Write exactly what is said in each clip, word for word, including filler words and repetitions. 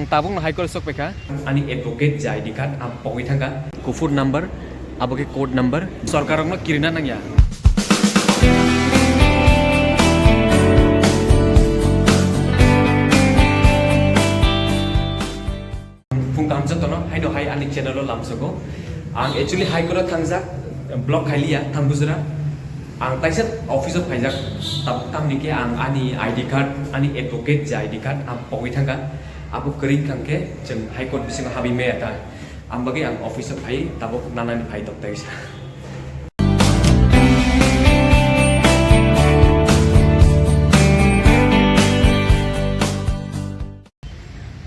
Tabukno High Court sok paikha. Ani advocate je I D card ang pogwi thangkha. Kuphur number, abo khe code number. Sorkarrokno kirina nangya. Phung kaham jotono, haino hai ani channel o lamsogo. Ang actually High Court o thangjak, block khailiya, Thangujra. Ang taisa office o phaijak, tab-, tamni khe ang ani I D card, ani advocate je I D card, ang pogwi thangkha. Abo kwrwi wngkha khe chwng High Court bisingo habwi maya ta. Ang bagwi ang office o phai, tabuk nanani phai tok taisa.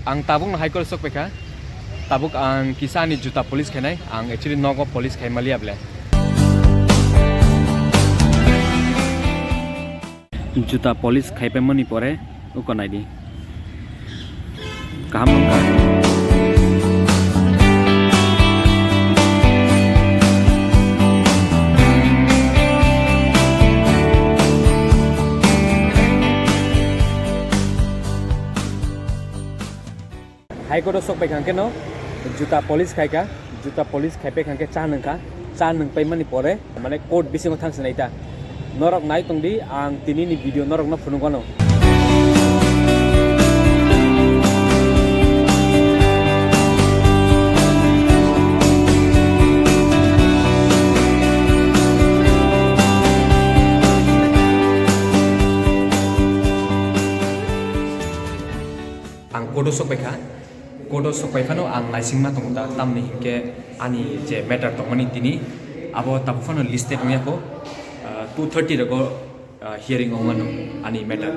Ang tabukno High Court sok paikha. Tabuk ang kisa ani juta polish khainai. Ang actually nogo polish khai maliya ble. Juta polish khaipaimani pore uko naidi. Kaham wngkha. High Court o sok pai kha hwnkhe no juta polish khai kha, juta polish khai pai kha hwnkhe cha nwng kha, cha nwng pai mani pore mane court bisingo thang sinai ta. Norok nai tong di, ang tini ni video norok no phunuk ano. Ang court o sok pai kha, court o sok pai phano ang naisingma tongo ta, tamni hinkhe ani je matter tongmani tini abo tabuk phano listed wngya kho, ah, two thirty rogo, ah, hearing wngmano ani matter.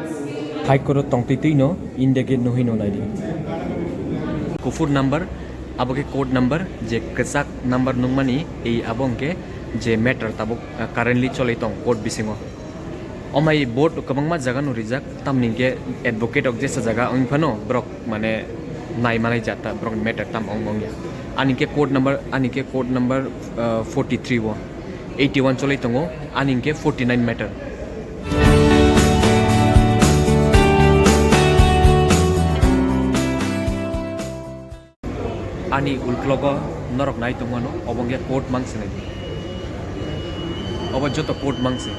High Court o tongtwi twi no indicate no hino naidi. Kuphur number, abo khe code number, je kwchak number nungmani, ei abo hwnkhe je matter tabuk, ah, currently cholai tong court bisingo. Omai board kwbangma jaga no rijak, tamni hwnkhe advocate rok jesa jaga wng phano borok mane nai manai jata borok ni matter tam wng wngya. Ani hwnkhe code number, ani hwnkhe code number, uh, forty three o, eighty one cholai tongo, ani hwnkhe forty nine matter. Ani ulklogo norok nai tongmano, obo wngkha court mangsinai. Obo joto court mangsi.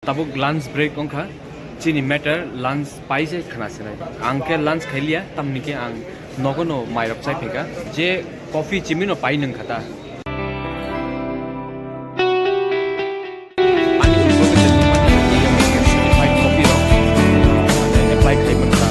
Tabuk lunch break wngkha, chini matter lunch pai se khna sinai. Ang khe lunch khailiya, tamni khe ang nogo no mairok chai phaikha. Je coffee chimino pai nung kha ta. Ani certified coffee rok apply khai mano ta.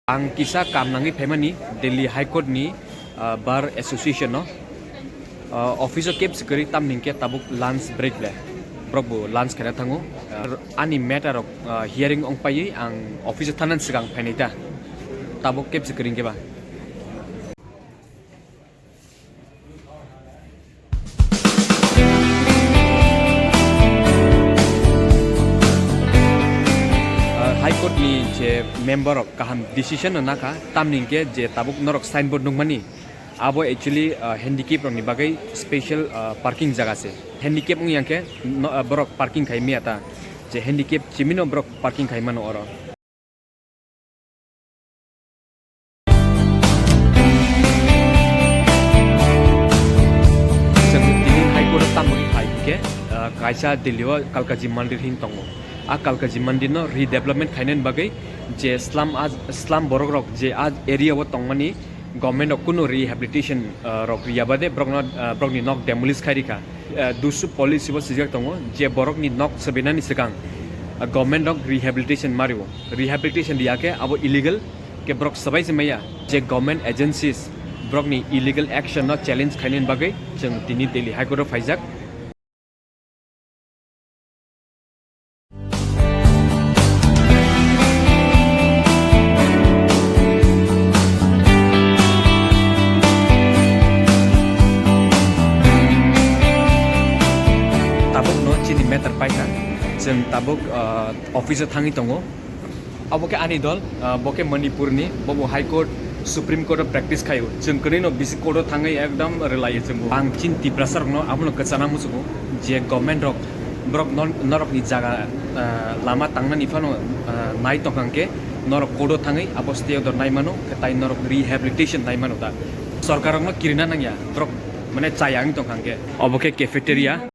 Ang kisa kam nangwi phaimani Delhi High Court ni, ah, Bar Association no, ah, office o kebsi kwrwi, tamni hwnkhe tabuk lunch break le, borok bo lunch khaina thango. Ah, ani matter rok, ah, hearing wng paiwi ang office o thanani swkang phainai ta, tabuk kebsi kwrwi hwnkhe ba. Ah, High Court ni je member rok kaham decision no nakha, tamni hwnkhe je tabuk norok signboard nukmani, abo actually, ah, handicap rokni bagwi special, ah, parking jaga se. Handicap wng yang khe no, ah, borok parking khai maya ta, je handicap chimino borok parking khai mano oro. Chwng tini High Court o tamni phai hwnkhe, ah, kaisa Delhi o Kalkaji Mandir hin tongo. A Kalkaji Mandir no redevelopment khainani bagwi je slum, a slum borok rok je a area o tongmani government rok kunu rehabilitation, ah, rok riya bade borokno, ah, borokni nok demolish khai rikha. Ah, dusu policy bo swijak tongo je borokni nok swbinani swkang, ah, government rok rehabilitation mario. Rehabilitation riya khe abo illegal khe borok swbai se maya. Je government agencies, Borokni illegal action no challenge khainani bagwi chwng tini Delhi High Court o phaijak. Tabukno chini matter paikha, chwng tabuk, ah, office o thangwi tongo. Abo khe ani dol, ah, bo khe Manipurni, bobo High Court, Supreme Court o practice khaio. Chwng kwrwino bisi court o thangwi ekdom rwlaio chwngbo. Ang chini Tiprasa rokno abono kwchana muchungo je government rok borok nor-, norokni jaga, ah, lama tangnani phano, ah, nai tongkha hwnkhe norok court o thangwi abo stay order nai mano, khe tai norok rehabilitation nai mano da. Sorkar rokno kirina nangya, borok mane chaya wng tongkha hwnkhe. Obo khe cafeteria.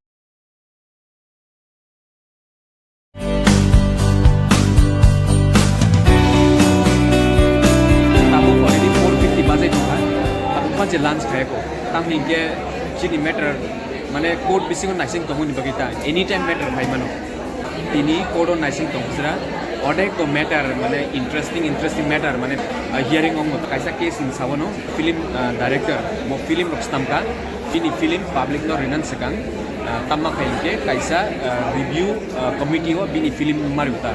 Tabuk already four fifty bajai tongkha. Tabuk ma je lunch khayako. Tamni hwnkhe chini matter, mane, court bisingo naising tongmani bagwi ta anytime matter phai mano. Tini court o naising tong sira. Odek to matter, mane, interesting, interesting matter, mane, ah, hearing ong kaisa case ni sabono film, ah, director mo film rok stamka. Bini film public no rinan swkang, ah, tamma khai hwnkhe kaisa, ah, review, ah, committee o bini film mariuta.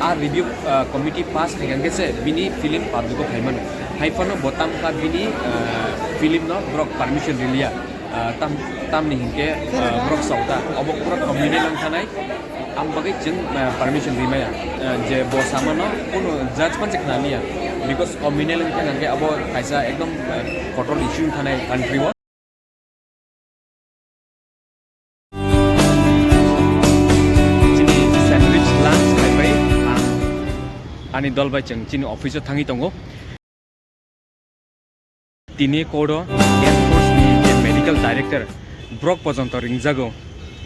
A review, ah, committee pass khai hwnkhe se bini film public o phaimano. Hai phano bo tamkha bini, ah, film no borok permission riliya. Ah, tam, tamni hwnkhe, ah, borok chokta. Obo borok communal wngkhanai. Am bagwi chwng, ah, permission rimaya. Ah, je bo samano kuno judge phan se khnaliya. Because communal wngkha hwnkhe abo kaisa ekdom, ah, kotor issue wngkhanai country o. Chini sandwich lunch khaibai ang ani dol bai chwng chini office o thangwi tongo. Tini court o Air Force ni je medical director borok pojonto ringjago.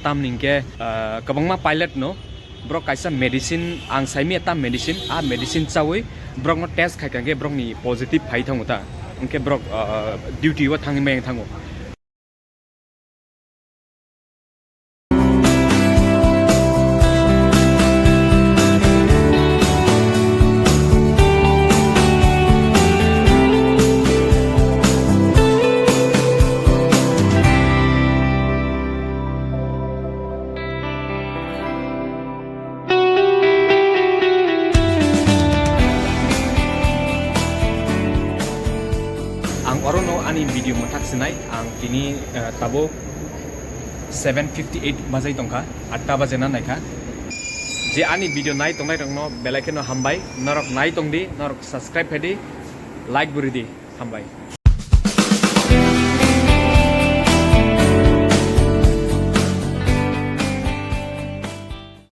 Tamni hwnkhe, ah, kwbangma pilot no borok kaisa medicine ang saimaya ta medicine, a medicine chawi borokno test khaikha hwnkhe borokni positive phai thango ta, hwnkhe borok, ah, duty o thangwi maya thango. Ang orono ani video mwthak sinai, ang tini, eh, tabuk seven fifty eight bajai tongkha, atta baje na naikha. Je ani video nai tongnai rokno belai kheno hambai, norok nai tongdi, norok subscribe khaidi, like bo ridi, hambai.